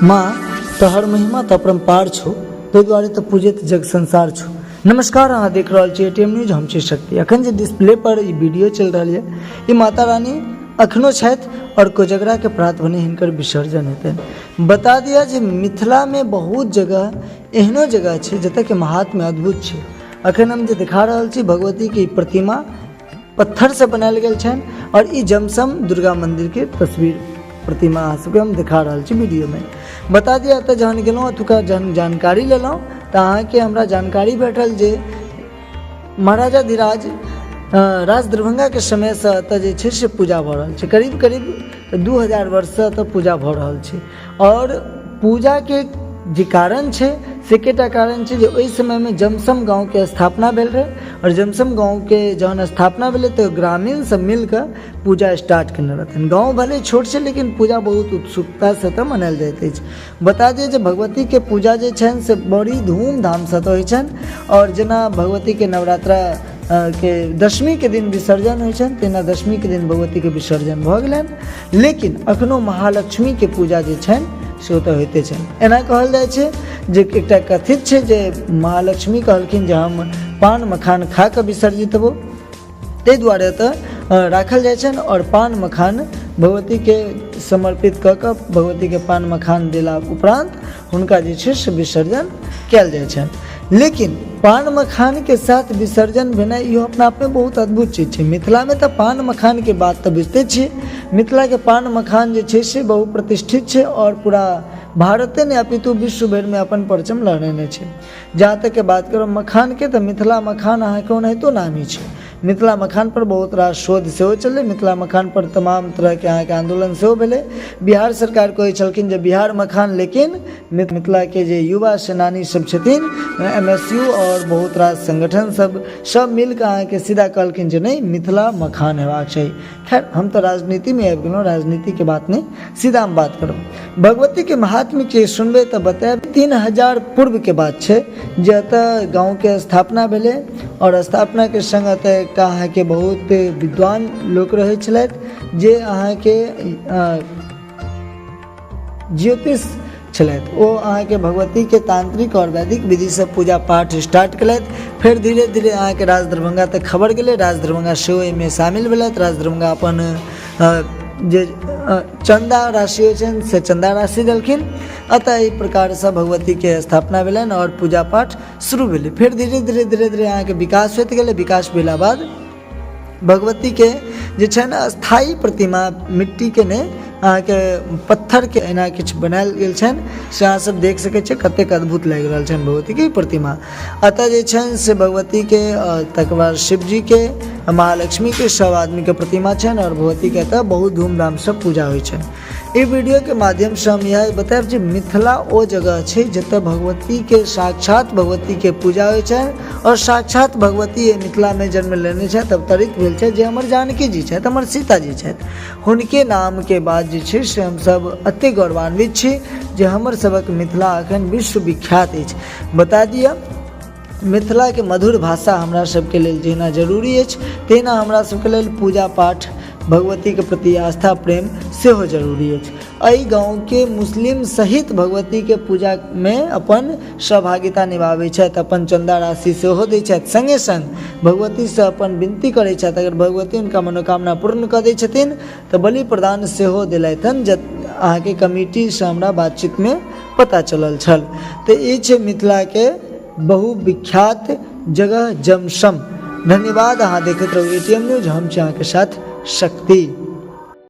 माँ तोहर महिमा तऽ अपरम्पार छौ, ताहि दुआरे तऽ पूजैत जग संसार छौ। नमस्कार, अहाँ देख रहल छी एटीएम न्यूज, हम छी शक्ति। अखन जे डिस्प्ले पर ई वीडियो चलि रहल यऽ, ई माता रानी अखनो छथि और कोजगरा के प्रात भने हिनकर विसर्जन हेतनि। बता दिअ जे मिथिला में बहुत जगह एहनो जगह छै जतऽ के महात्म्य अद्भुत छै। अखन हम जे देखा रहल छी भगवती के ई प्रतिमा पत्थरसँ बनायल गेल छनि आओर ई जमसम दुर्गा मन्दिरके तस्वीर प्रतिमा अहाँ सबके हम देखा रहल छी वीडियोमे। बता दिअ एतऽ जहन गेलहुँ, एतुका जहन जानकारी लेलहुँ तऽ अहाँके हमरा जानकारी भेटल जे महाराजा धीराज राज दरभंगाके समयसँ एतऽ जे छै से पूजा भऽ रहल छै। करीब करीब 2000 वर्षसँ एतऽ पूजा भऽ रहल छै आओर पूजाके जे कारण छै से एकेटा कारण छै जे ओहि समयमे जमसम गाँवके स्थापना भेल रहै आओर जमसम गाँवके जहन स्थापना भेलै तऽ ग्रामीण सब मिलकऽ पूजा स्टार्ट केने रहथिन। गाँव भले छोट छै लेकिन पूजा बहुत उत्सुकतासँ एतऽ मनायल जाइत अछि। बता दिअ जे भगवतीके पूजा जे छनि से बड़ी धूमधामसँ एतऽ होइ छनि आओर जेना भगवतीके नवरात्रा के दशमीके दिन विसर्जन होइ छनि तहिना दशमीके दिन भगवतीके विसर्जन भऽ गेलनि, लेकिन अखनो महालक्ष्मीके पूजा जे छनि से ओतऽ होइते छनि। एना कहल जाइ छै जे एकटा कथित छै जे महालक्ष्मी कहलखिन जे हम पान मखान खा कऽ विसर्जित हेबो, ताहि दुआरे एतऽ राखल जाइ छनि आओर पान मखान भगवतीके समर्पित कऽ कऽ भगवतीके पान मखान देला उपरान्त हुनका जे छै से विसर्जन कयल जाइ छनि। लेकिन पान मखानके साथ विसर्जन भेनाइ इहो अपना आपमे बहुत अद्भुत चीज छै। मिथिलामे तऽ पान मखानके बात तऽ बुझिते छियै, मिथिलाके पान मखान जे छै से बहुप्रतिष्ठित छै आओर पूरा भारते नहि अपितु विश्व भरिमे अपन परचम लहरेने छै। जहाँ तकके बात करब मखानके तऽ मिथिला मखान अहाँके ओनाहितो नामी छै। मिथिला मखान पर बहुत रास शोध सेहो चललै, मिथिला मखान पर तमाम तरहके अहाँके आन्दोलन सेहो भेलै। बिहार सरकार कहै छलखिन जे बिहार मखान, लेकिन मिथिलाके जे युवा सेनानी सब छथिन, एम एस यू आओर बहुत रास संगठन सब सब मिलकऽ अहाँके सीधा कहलखिन जे नहि, मिथिला मखान हेबाक चाही। खैर, हम तऽ राजनीतिमे आबि गेलहुँ, राजनीतिके बात नहि, सीधा हम बात करब भगवतीके महात्म्यके। सुनबै तऽ बतायब, 3000 पूर्वके बात छै जे एतऽ गाँवके स्थापना भेलै आओर स्थापनाके सङ्ग एतऽ एकटा अहाँके बहुत विद्वान लोक रहै छलथि जे अहाँके ज्योतिष छलथि। ओ अहाँके भगवतीके तांत्रिक आओर वैदिक विधिसँ पूजा पाठ स्टार्ट केलथि। फेर धीरे धीरे अहाँके राज दरभंगा तक खबर गेलै, राज दरभंगा सेहो एहिमे शामिल भेलथि। राज दरभंगा अपन जे चन्दा राशि होइ छनि से चन्दा राशि देलखिन। अतः एहि प्रकारसँ भगवतीके स्थापना भेलनि आओर पूजा पाठ शुरू भेलै। फेर धीरे धीरे धीरे धीरे अहाँके विकास होइत गेलै। विकास भेला बाद भगवतीके जे छनि स्थायी प्रतिमा मिट्टीके नहि, अहाँके पत्थरके एना किछु बनायल गेल छनि से अहाँ सब देख सकै छियै। कतेक अद्भुत लागि रहल छनि भगवतीके ई प्रतिमा। एतऽ जे छनि से भगवतीके, तकर बाद शिवजीके, महालक्ष्मीके, सब आदमीके प्रतिमा छनि आओर भगवतीके एतऽ बहुत धूमधामसँ पूजा होइ छनि। ई वीडियोके माध्यमसँ हम इएह बतायब जे मिथिला ओ जगह छै जतऽ भगवतीके साक्षात भगवतीके पूजा होइ छनि आओर साक्षात भगवती एहि मिथिलामे जन्म लेने छथि, अवतरित भेल छथि, जे हमर जानकी जी छथि, हमर सीता जी छथि। हुनके नामके बाद जे छै से हमसभ एतेक गौरवान्वित छी जे हमर सभक मिथिला एखन विश्वविख्यात अछि। बता दिअ, मिथिलाके मधुर भाषा हमरा सबके लेल जहिना जरूरी अछि तहिना हमरा सबके लेल पूजा पाठ, भगवतीके प्रति आस्था प्रेम सेहो जरूरी अछि। एहि गाँवके मुस्लिम सहित भगवतीके पूजामे अपन सहभागिता निभाबै छथि, अपन चन्दा राशि सेहो दै छथि, सङ्गे सङ्ग भगवतीसँ अपन विनती करै छथि। अगर भगवती हुनका मनोकामना पूर्ण कऽ दै छथिन तऽ बलि प्रदान सेहो देलथि हन, जे अहाँके कमिटीसँ हमरा बातचीतमे पता चलल छल। तऽ ई छै मिथिलाके बहुविख्यात जगह जमसम। धन्यवाद, अहाँ देखैत रहू एटीएम न्यूज, हम छी अहाँके साथ शक्ति।